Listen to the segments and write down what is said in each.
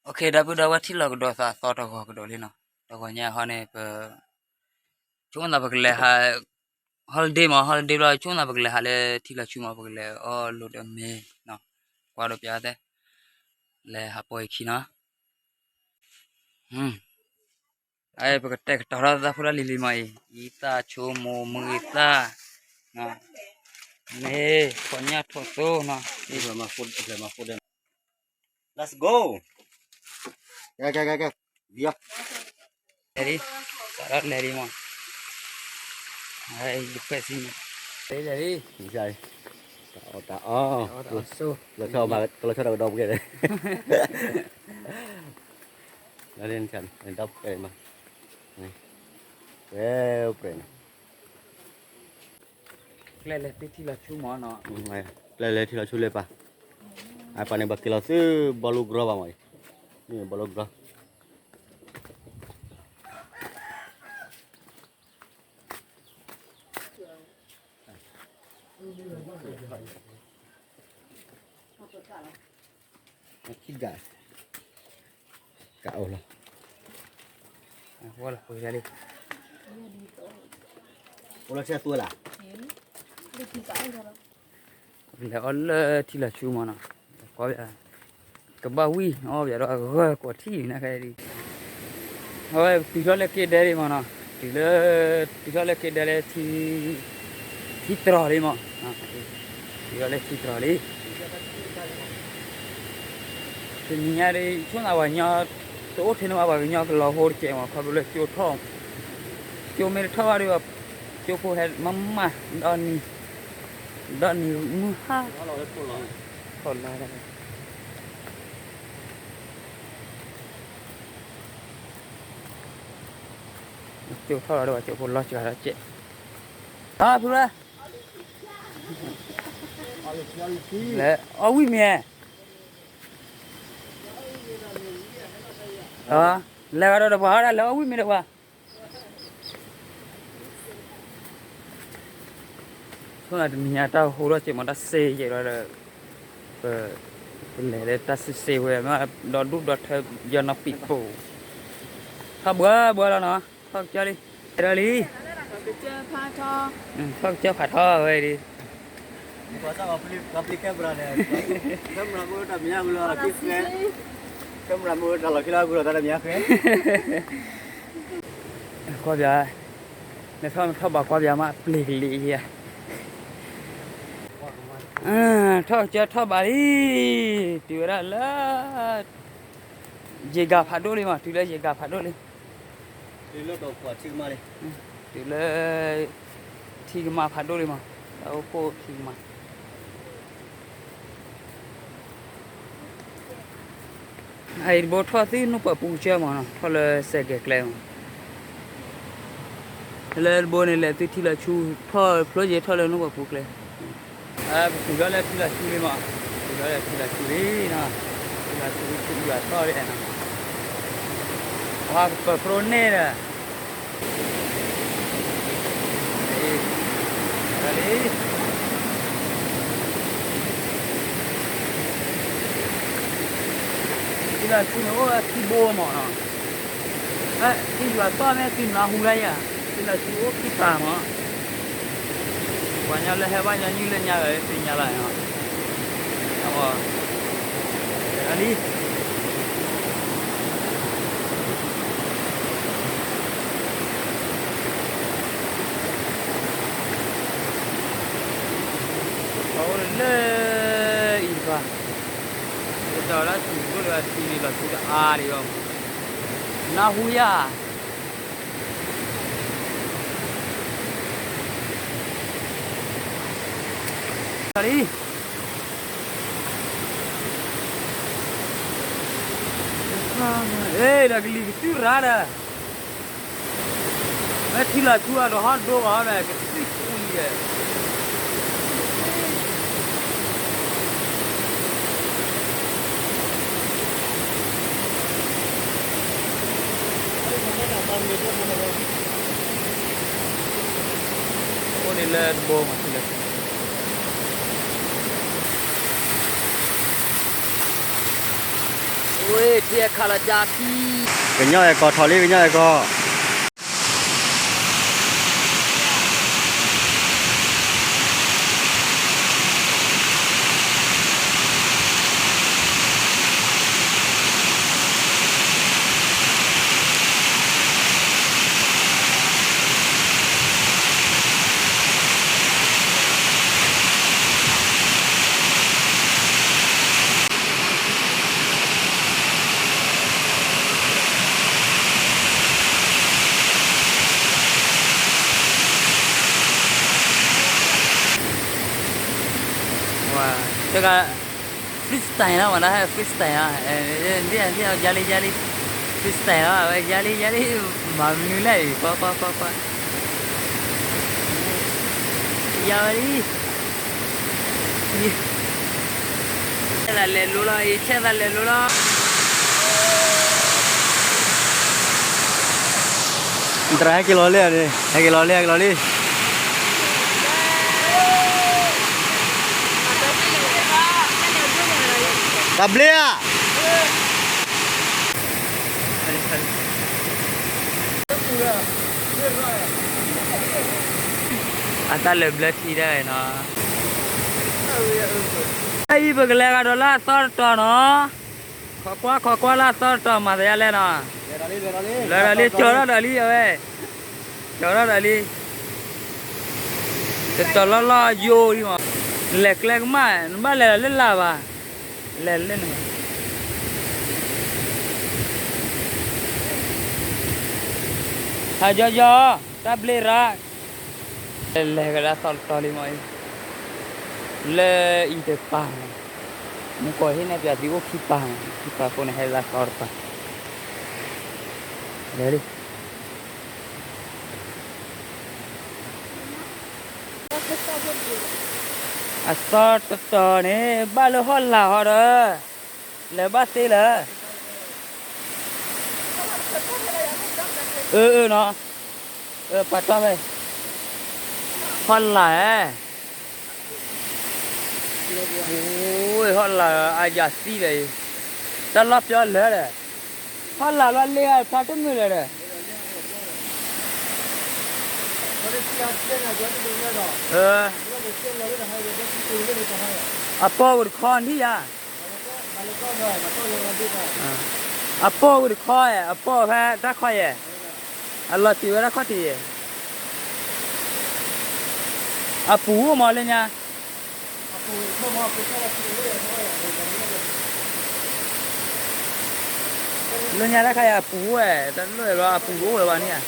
Ok ဒီပုၢ်ဒီဝဲၢ် ထံၣ်လီၤကဒီးသးသီတဂီၤကဒီးလံနီၤ, တဂီၤညါဟီန့ၣ် ပ ဆိကမိၣ်သးပကလဲၤဟး holiday မး holiday ဘျီ ဆိကမိၣ်သးပကလဲၤဟးလၢထံလီၤဆူမး ပကလဲၤအီၣ်လိာ်ဒီးမ့ၤနီၤ, ကွၢ်ဒီးပျးသဲ လဲၤဟးပိာ်အခံနီၤ, အပကတဲာ်ကတီၤထီၣ်သးဖိလၢလံၤလံၤမးအံၤ အံသၣ်ဆိမိၢ်မုၢ်သၣ် မ့ၢ်ထိၣ်ညၣ်ထိၣ်သိနီၤ, Let's go. ကဲ ကဲ ကဲ ကဲ လဲၤလံ, စးထီၣ်လဲၤလံမး, ယဖှဲးစံန့ၣ်, လဲၤလံ, တၢ်အီၣ်တၢ်အီ, ကလီၤဆီဒီးကဒီးပကဲ, လၢန့ၣ်ဒီးပကဲမး, ဝဲပြဲးန့ၣ် ကျဲလဲၤတုၤထံလီၤဆူမးနီၤ, ကျဲလဲၤထံလီၤဆူလၢပၢ်, အပၢ်န့ၣ် ဘၣ်က့ၤလီၤသုဘီလိကရၢဘၣ်မးအံၤ, န့ၣ်ဘီလိကရၢ, ထံဂၤ, ကအိၣ်လီၤ, အိၣ်လီၤဆဲသူလၢ်, လဲၤအီၣ်လၢထံလီၤဆူမးနီၤ, ကဘၣ်ဝံၣ်အီၣ်ပယီၤဒီးအဂၢၢ်ကိးထံၣ်နၤခဲအံၤ, အဝဲတုၤထီၣ်လၢက့ဒဲလံမးနီၤ, တုၤလၢ, တုၤထီၣ်လၢက့ဒဲလၢ ထံတြီၤလံမး, တုၤထီၣ်လၢထံတြီၤလံ, တနံၤညါဒ်ဆိကမိၣ်ပှၤကညီ, တအိၣ်ထဲန့ၣ်ဘၣ် ပှၤကညီကလီၤဟိတစဲးမး ခီဖျိလၢကၠိထီၣ်, ကၠိမ့ၢ်တထီၣ်ဘၣ်ဒီး, ကၠိဖိဟဲမးမး, ဒီနံၤ, ဒီနံၤမုၢ်ဟါ, ထီၣ်လီၤ ကၠိထီၣ်လီၤဒီး ကၠိဖိလီၤစှၤဒီးစဲး, ဟါဖုရၢ, လဲၤအီၣ်ဝံၣ်မ့ၢ်, လဲၤဂၤဒီးတပှၤဟီဒၣ် လဲၤအီၣ်ဝံၣ်မ့ၢ်တပှၤ ဆိကမိၣ်တနံၤညါတၢ်ဟိထီၣ်စ့ၢ်မး တၢ်စ့ယဲၢ်လီၤဒီး, ပ, ပလဲၤလၢတၢ်စ့စ့ဝဲ မ့ၢ်ဒီဒူၣ်ဒီထၢယီၤနီၢ်ပံာ်ပိာ်, ထီၣ်ဘှီဘှီလီၤနီၤ, ထီၣ်ကစၢၢ်လံ, တဲဒီးလံ, ထီၣ်ကစၢၢ်ဖးထီ, ထီၣ်ကစၢၢ်ဖးထီဝဲဒ် camera မ့ၢ်တၢ်လီၢ်ခံလီၤ တၢ်တမံၤဃဲ, ကွၢ်ပၠး, နထီၣ်နထီၣ်ဘၣ်ကွၢ်ပၠးမး အပျ့ၤကလံၤဧါ, ထီၣ်ကစၢၢ်ထီၣ်ဘးလံ, တုၤဝဲဒၣ်လၢ ယံၤဂၤဖးဒိၣ်လံမး တုၤလၢယံၤဂၤဖးဒိၣ်လံ, တုၤလၢ ထံကမၤဖးဒိၣ်လံမး, တၢ်အိၣ်ဖှိၣ်ထံကမၤ အအံၤတဘိထီၣ်သုနိၣ်ပၢ်ပူကစၢၢ်မးနီၤ ထီၣ်လၢစဲးကဲၤကျဲမး, လၢတဘိန့ၣ်လဲၤသုထံလီၤဆူ ထီၣ်ဖျိယဲၤထီၣ်လၢနိၣ်ပၢ်ပူကျဲ, ပတုၤထီၣ်လၢထံလီၤဆူလံမး, ပတုၤထီၣ်လၢထံလီၤဆူလံနီၤ, ထံလီၤဆူထံယွၤထီၣ်လံနီၤ, ပှၤကပၢၤပြိန့ၢ်ဒီး လံ, ထံလီၤဆူန့ၣ်အိၣ်ဝဲခံဘိမးနီၤ, ထံယွၤသီၣ်မ့ၢ်သုနၢ်ဟူလၢယၤ, ထံလီၤဆူအိၣ်ခံပၤမး, ပှၤကညီလၢဟဲဘၣ်ညီနုၢ်လၢညါဂၤလၢသ့ၣ်ညါလီၤနီၤ, အလံ ပအိၣ်လၢအံၤတဖၣ်, ပတၢ်ဝဲဒၣ်ထံၣ်ဒိၣ်လၢအထံန့ၣ်လီၤဆူတအါလံလီၤ, နၢ်ဟူယၤ လံ, အ့ ဒီးကလံၤကစုၣ်ရၤဒီး, မ့ၢ်ထံလီၤဆူအဒီးဟီၣ်ဒိဘၣ်ဒီး ကစုၣ်ကွံာ်ဒီး အိၣ်ဒ်လၢတဘိမးထံလီၤဆူ ဝ့ၢ် ထံအဲၣ်ခးလီၤကၠါထံ ကညီအဲၣ်ကီၢ်ထီၣ်လံ ကညီအဲၣ်ကီၢ် တဂၤ freestyle လီၤ မၤတၢ်ဟဲ freestyle လီၤ ဒ်ဒ်ယါလံ ယါလံ freestyle လီၤ အဝဲယါလံ ယါလံ မၤမနုၤလဲၣ် ကွၢ်ကွၢ်ကွၢ်ကွၢ် ယါဝဲလံ ဆဲသးလဲၤလိၤလီၤ ယဆဲသးလဲၤလိၤလီၤ သရၣ်ဟဲက့ၤလီၤလံန့ၣ် ဟဲက့ၤလီၤလံ ဟဲက့ၤလီၤလံ တၢ်ဘျ့ဧါ အတၢ်လဲၤဘျၢထံဒၣ်ဝဲနီၤ အံၤပကလဲၤဂၤဒီးလၢအသီတတီၤနီၤ ခိးကွၢ်ခိးကွၢ်လၢအသီတတီၤမၤသးဒ်လဲၣ်နီၤ လဲၤဒီးလံ ကၠီၤထီၣ်ဒီးလံအဝဲ ကၠီၤထီၣ်ဒီးလံ တတီၤလီၢ်လီၢ်ယိာ်လံမး လဲၤကျဲကမၣ် နဘၣ်လဲၤဒီးလၢလာ်ဘၣ် လဲၤလၢန့ၣ် ဟးယီယီ တၢ်ဘျ့ရၣ် လဲၤကဒါသီတတီၤလံမးအံၤ လၢအံၤတပၤမး မူကီၢ်ဟ့ၣ်နဲၣ်ပၠးသုအိၣ်ခံပၤမး ခံပၤအဃိန့ၣ် ဟဲလၢသီတပၤ လဲၤလံ အသီတတီၤန့ၣ် ဘၣ်လၢဟီၣ်လာ်ဟီဒီး လဲၤဘၣ်သ့လၢ အၢ အၢနီၤ ပှၤတီၢ်ဖဲ ဟီၣ်လာ်ဧၢ အိၣ် ဟီၣ်လာ်အယၤသံဒီးအံၤ တၢ်လီၢ်ပျီလၢဒီး ဟီၣ်လာ်လီၤလ့ဧါ ဖျါတမုာ်လၢၤဒီး အပီၢ်ဝံၤတခီနံၣ်ယါ အပီၢ်ဝံၤတခီ အပီၢ်ဖဲတၢ်ခီယဲၢ် အလီၤတုၤဝဲတၢ်ခီၣ်ထံးယဲၢ် အပူၤအိၣ်မးလၢညါ လၢညါတၢ်ခါအံၤအပူၤအိၣ်ဝဲ တၢ်လၢလီၤအပူၤတအိၣ်ဝဲဘၣ်န့ၣ်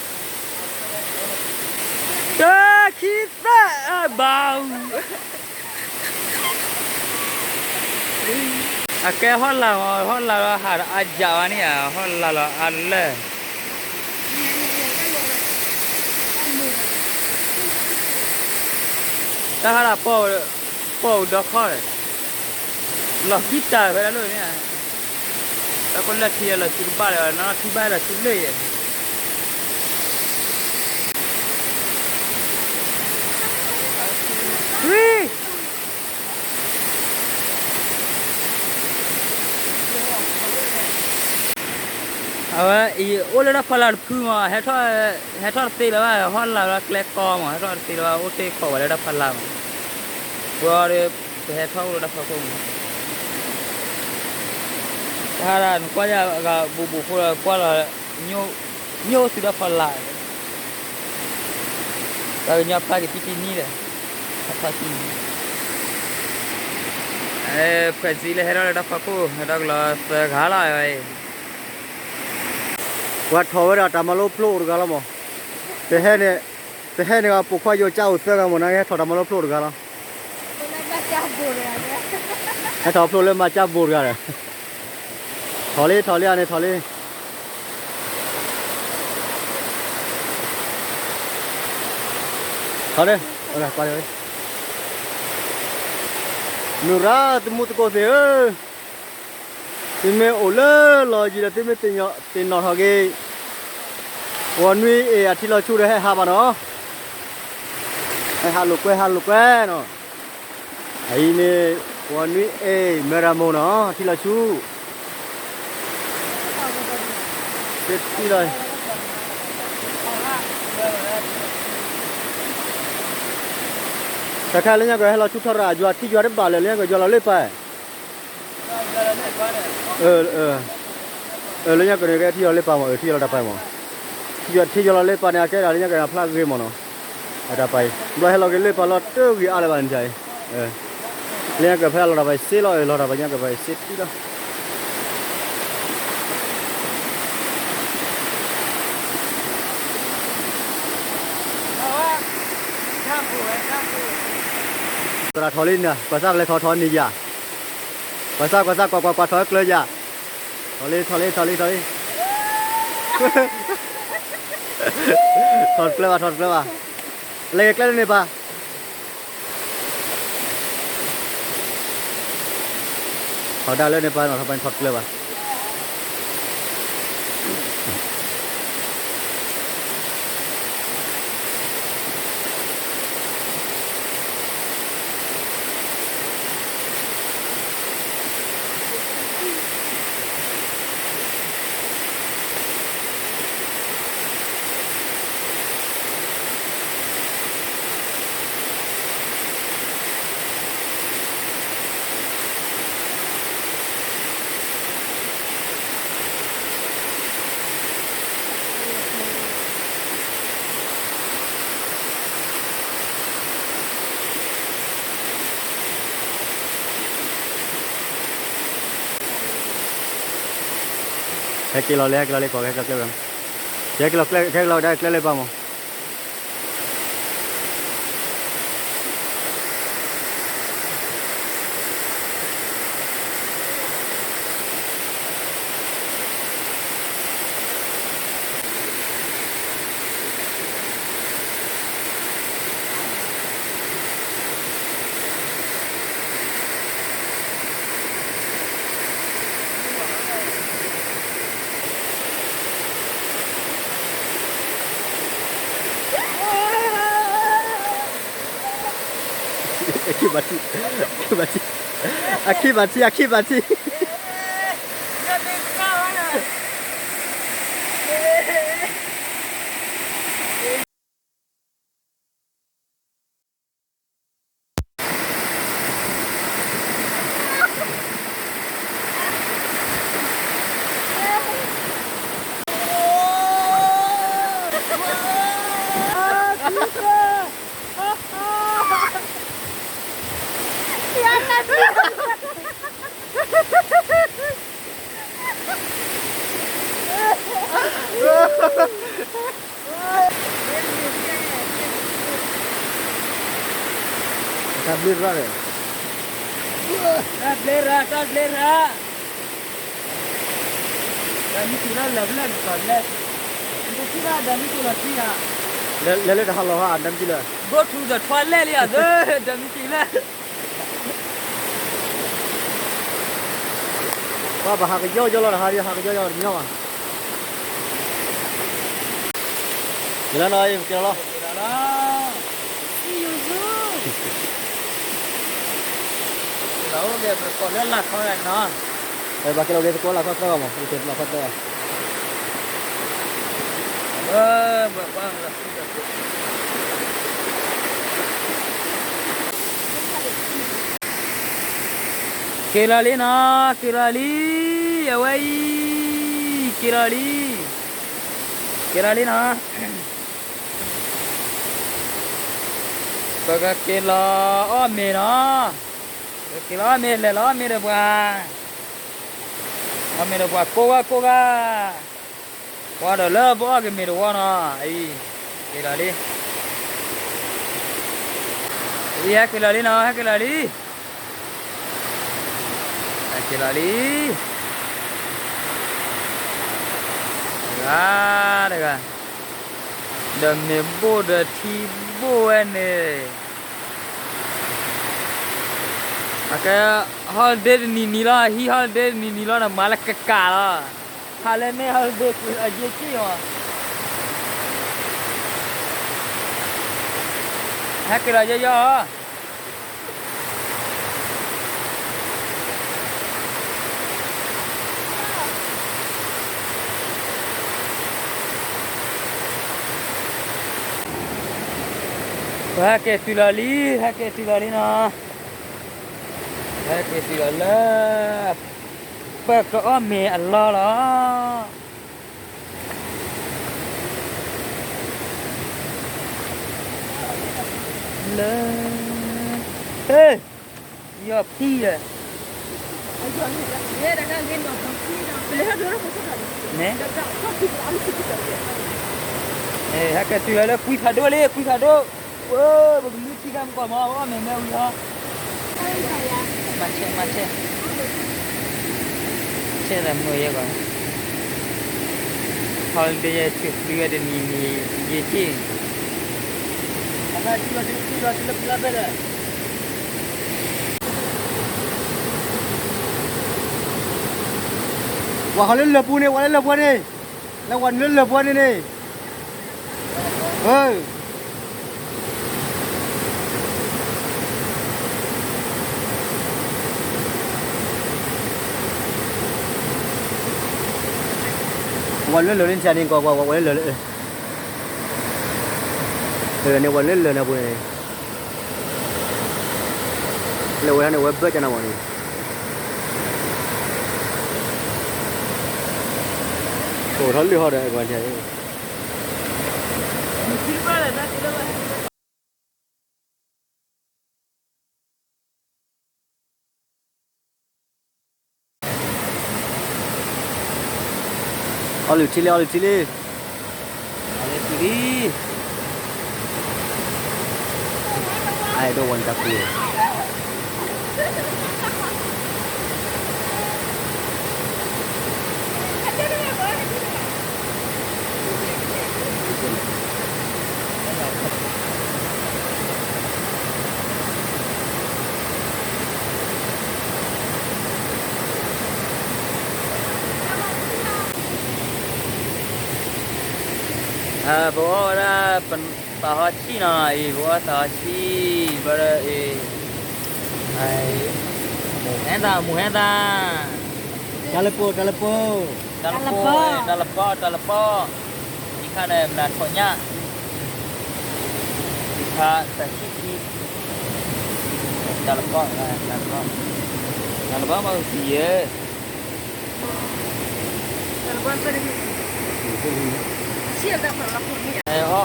ဧါ တၢ်ခံသၢအဘၣ်အူ အကဲဟီၣ်လာ်မး ဟီၣ်လာ်လီၤဟးဒီးအယၤဘၣ်န့ၣ်ဧါ ဟီၣ်လာ်လီၤအါလၢ တၢ်ဟးဒီးပီၢ် ပီၢ်ဒီခီၣ် လီၤခံတၢ်ဖဲဒၣ်လိၣ်န့ၣ်ဧါ တၢ်ကလၢာ်ထံလီၤစုကဘၣ်လၢၤ နီၢ်ထံဘၣ်လီၤစုလၢာ်ယဲၢ် ဝံၤ အဝဲအံၤ အိၣ်လၢတၢ်ဖီလာ်တဖုမး ဟဲထီၣ်တသ့လၢၤဘၣ် ဟီၣ်လာ်လၢကျဲကီမး ဟဲထီၣ်တသ့လၢၤဘၣ် အိၣ်တ့ၢ်ခိးဝဲလၢတၢ်ဖီလာ်မး ပှၤဒီး ပဟဲထီၣ်အိၣ်လၢတၢ်ဖီခိၣ်မး တၢ်ဟးဒၣ်နကွၢ်ယၤအဂၤဘူးဘူးဖိလီၤ ကွၢ်လီၤ ညိၣ်သုတၢ်ဖီလာ် တၢ်ကညီပျၢ်က့ၤတံၢ်တံၢ်နံၣ်ဒီး အဖီၣ်တံၢ်နံၣ် ဖှဲးစံလၢဟဲထီၣ်လၢတၢ်ဖီခိၣ် ဟဲထီၣ်ကလီၤသၢဂၤလီၤဝဲအံၤ ပှၤထီၣ်ဝဲဒၣ်တၢ်မၤလိဖျိအိၣ်တဂၤလီၤမး ပဟဲန့ၣ် ပဟဲန့ၣ်ကပိာ်ခွါယိၤကၠါအိၣ်သၢဂၤမး နဟဲထီၣ်တၢ်မၤလိဖျိအိၣ်တဂၤလီၤ ဟဲထီၣ်ဖျိလၢမၤကၠါဘိၣ်တဂၤဒီး ထီၣ်လံ ထီၣ်လံ အန့ၣ်ထီၣ်လံ ထီၣ်လံ မုၢ်ရၣ် သုမူသကိးသ့ၣ်ဧၢ, သုမ့ၢ်အိၣ်လၢလီၢ်ယံၤဒီး သုမ့ၢ်သ့ၣ်နီၣ်ထီၣ်က့ၤ ပှၤနွံအ့ၣ်အထံလီၤဆူဒီး ဟဲဟးဘၣ်နီၤ, ဟဲဟးလိာ်ကွဲ ဟးလိာ်ကွဲနီၤ, အအံၤန့ၣ် ပှၤနွံအ့ၣ် မဲရမိၢ်နီၤ အထံလီၤဆူ လီၤ, တၢ်ခါလၢညါကဟဲလီၤဆူထီရၣ် ယွၤထံယွၤတဘၣ်လၢာ် လၢညါကယွၤလီၤလၢပၢ်, လၢညါကန့ၣ်ကဲထံယွၤလီၤလၢပၢ်မး, ထံယွၤလီၤတၢ်ပၢ်မး, ထံယွၤထံယွၤလီၤလၢပၢ်န့ၣ် အကဲဒၣ်လၢညါကဖျါဂ့ၤမးနီၤ, အတၢ်ပၢ်အံၤ ဘျီဟဲလီၤက့ၤလၢပၢ်လီၤတဂ့ၤအါလၢၤဘၣ်န့ၣ်အံၤ လၢညါကဖဲလီၤတၢ်ပၢ်စ့လီၤ, လီၤတၢ်ပၢ်ညါကဖဲစ့ထံလီၤ. သရၣ်ထီၣ်လံန့ၣ် ကွၢ်စၢ်ကလဲၤထီၣ်ထီၣ်န့ၢ်ယၤ, ကွၢ်စၢ်ကွၢ်စၢ်ကွၢ်ကွၢ်ကွၢ်ထီၣ်ကျၢၤယၤ, ထီၣ်လံထီၣ်လံထီၣ်လံထီၣ်လံ, ထီၣ်တကျၢၤဘၣ်ထီၣ်တကျၢၤဘၣ်, လဲၤက့ၤကျဲလၢန့ၣ်ပၢ် ထီၣ်ဒၣ်လၢန့ၣ်ပၢ်နီၤ ထီၣ်ပၢ်န့ၣ်ထီၣ်တကျၢၤဘၣ်. ဟဲက့ၤလီၤလံ ဟဲက့ၤလီၤလံ ကီၢ်ဟဲက့ၤလီၤကျဲဝဲ, ဟဲက့ၤလီၤကျဲ ဟဲက့ၤလီၤဒၣ်ကျဲလၢပၢ်မး. အခံဘၣ်ထံ, အခံဘၣ်ထံ, အခံဘၣ်ထံ, အခံဘၣ်ထံ. တၢ်ဘျုးရၣ်, တၢ်ဘျုးရၣ်, တၢ်ဘျုးရၣ်. ဒၣ်မံၤကံလၢလၢ်ဖျၢၣ်န့ၣ် ကီၢ်လၢ, ဒၣ်မံၤကံလၢ, လဲၤလၢတၢ်ဟးလီၤဟး ဒၣ်မံၤကံလၢ, ဘိထူဒီးထွါလဲၣ်လံဧါ, ဒၣ်မံၤကံလၢ ပှၤဘၣ်ဟးကယီကယီလီၤ တဟးဒံး ဟးကယီကယီတမံၤလီၤဘၣ်. က့ၤလီၤနီၤ က့ၤလီၤလီၤ. ဘၣ်က့ၤလီၤက့ၤသကိးလၢလၢ်ခီသၢဂၤမး ယက့ၤလၢ်ခီသၢဂၤ က့ၤလီၤလံနီၤ, က့ၤလီၤလံ, အဝဲအံၤ, က့ၤလီၤလံ, က့ၤလီၤလံနီၤ, ပကက့ၤလီၤအီၣ်မ့ၤနီၤ, ပကက့ၤလီၤအီၣ်မ့ၤ လဲၤလီၤအီၣ်မ့ၤဒီးပှၤ, အီၣ်မ့ၤဒီးပှၤကိးဂၤကိးဂၤ ပှၤဒီးလၢပအီၣ်က့ၤမ့ၤတဝီနီၤ, အံၤ, က့ၤလီၤလံ, အံၤ ဟဲက့ၤလီၤလံနီၤ, ဟဲက့ၤလီၤလံ, ဟဲက့ၤလီၤလံ, တဂၤတဂၤ, ဒီးမ့ၤဘိၣ်ဒီးထံဘိၣ်ဝဲန့ၣ်, အကဲ holiday တနံၤနံၤလီၤ, ဟံး holiday တနံၤနံၤလီၤ နမၤလၢကကးလီၤ, ဟးလၢန့ၣ် holiday အယ့ၢ်က့ၢ်အီၤ, ဟဲက့ၤလီၤယီယီ ဟဲက့ၤတုၤလီၤလံ, ဟဲက့ၤတုၤလီၤလံနီၤ, ဟဲက့ၤတုၤလီၤလၢ ပၢၢ်ကအီၣ်မ့ၤအလီၢ်လီၤ. လၢ ဟ့ၣ် ယီၤဖံဒီး န့ၣ် ဟဲက့ၤတုၤလီၤလၢကွံဖးဒိၣ်လံ, ကွံဖးဒိၣ်, ဝဲ ပကလုၢ်ထံၣ်တၢ်မုၢ်ကီၢ်မး ပအီၣ်မ့ၤမ့ၢ်ဝံၤလီၤ. မၤဆဲး မၤဆဲး, ဆဲးဒီးမုာ်ယဲၢ်ကီး, holiday ဆံဃုဝဲတနံၤနံၤ ယဲၢ်ဆံ ဝဲဟီလၢလၢၢ်ပူၤန့ၣ်, ဝဲလၢလၢၢ်ပူၤန့ၣ်, လၢဝဲနုာ်လၢလၢၢ်ပူၤန့ၣ်န့ၣ်, ဝဲလၢလၢၢ်န့ၣ် ကီး ဝဲလၢလၢၢ်, န့ၣ် ဝဲလၢလၢၢ်န့ၣ်ပူၤန့ၣ်, လၢဝဲန့ၣ် ဝဲဘၢၣ်ကနၤမးန့ၣ်, အိၣ်ထီၣ်လၢဟီဒီး အကွ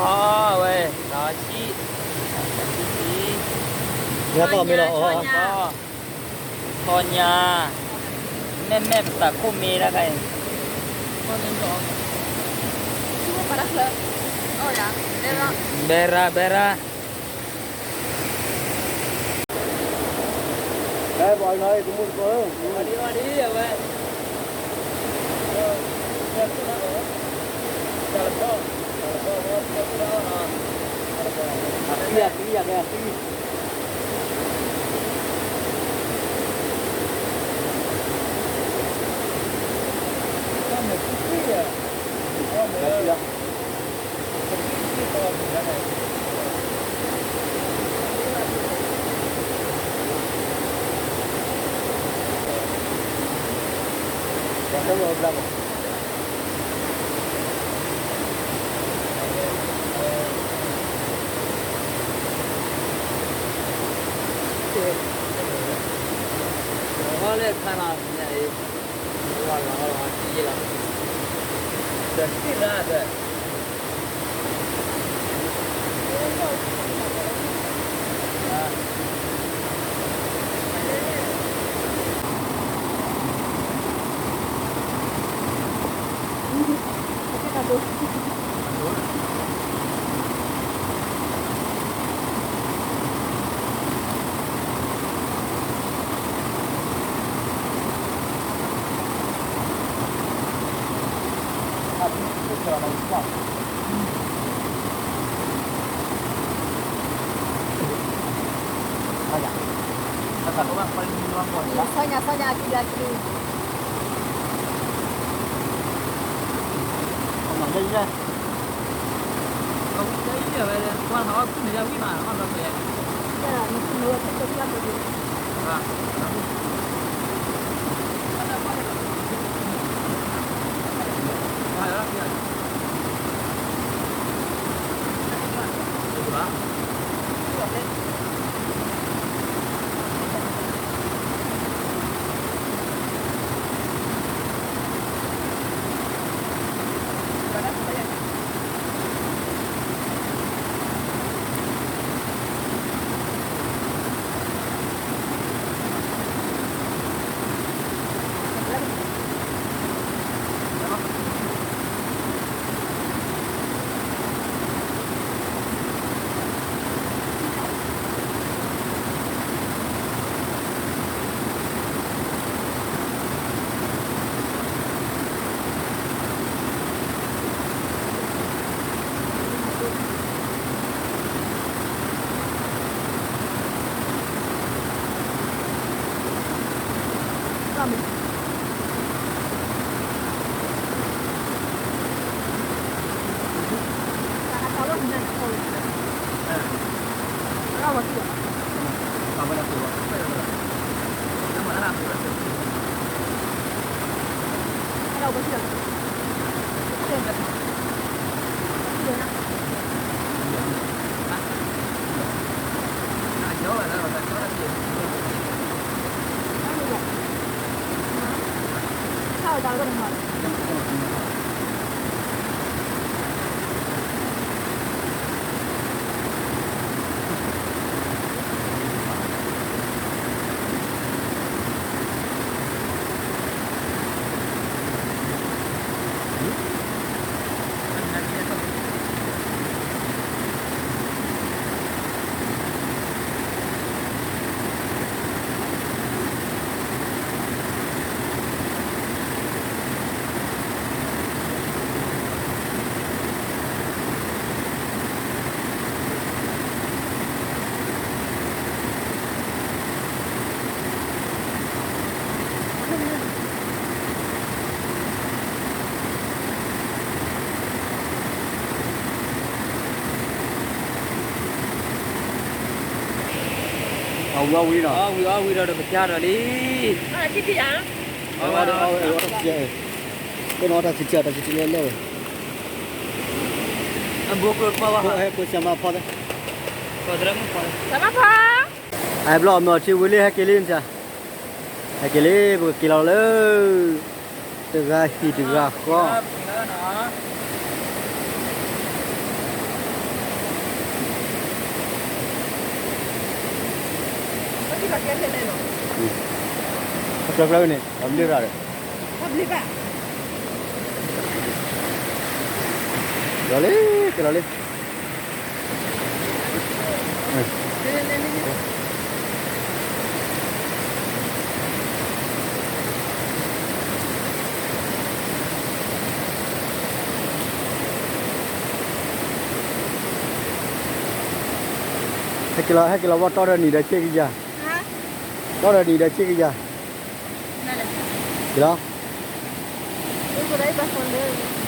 ၢ် အီၣ်လုၢ်ထံလံ အီၣ်လုၢ်ထံလံ, အဝဲတုၤလံ, အဲၣ်ဒိးဝဲတၢ်ပျ့ၤ ပအီၣ်ဝဲဒၣ် သးဟီဆံၣ်နီၤအံၤ, ပအီၣ်သးဟီဆံၣ် ဘျီဒီးအံၤ, မူၤဟဲသၣ် မူၤဟဲသၣ်, တၢ်လပိၢ် တၢ်လပိၢ်, တၢ်လပိၢ် တၢ်လပိၢ်, တၢ်လပိၢ်, အံၤခါန့ၣ် မနၤထိးညၣ်, အံၤခါ သးဆံၣ်ခံ, တၢ်လပိၢ် တၢ်လပိၢ်, တၢ်လပိၢ်မၤကသံယဲၢ် အီၣ်ဟီဝဲ သးဆံၣ်, သးဆံၣ်, ထိးညၣ်, မဲၢ်မဲၢ်ပသးခိၣ်မ့ၢ်တခါအံၤ, ဘဲရၣ် ဘဲရၣ်. အဝံၤအီၣ်ဝံၤဒီး အဝံၤအီၣ်ဝံၤဒီး ဒီးကစၢ်ဒီးလံ. အဝဲအီၣ်တၢ်ဆံးဆံး, တနီၤအီၣ်တၢ်ဆံးဆံး တၢ်ဆံးဆံးလဲၣ်လဲၣ်ဝဲ. အဘိကျိဖီဟဲကိးဆၢမၤဖီသၢ, ဆၢမၤဖီ, အဘျီအမ့ၢ်အီၤထံဝံၤလံ ဟဲက့ၤလံမ့ၢ်စၢ်, ဟဲက့ၤလံ ပကက့ၤလီၤလၢ တဂၤဟံၣ်တဂၤဃီ အကျၢၤကျၢၤန့ၣ် အဘျ့ရၣ်ဒီး လီၤလံ ကလီၤလံ. ဟဲက့ၤလီၤ ဟဲက့ၤလီၤဘီ တီဒီးနံၤဒီးဆ့ကယၤ, တီဒီးနံၤဒီးဆ့ကယၤ, က့ၤလီၤ.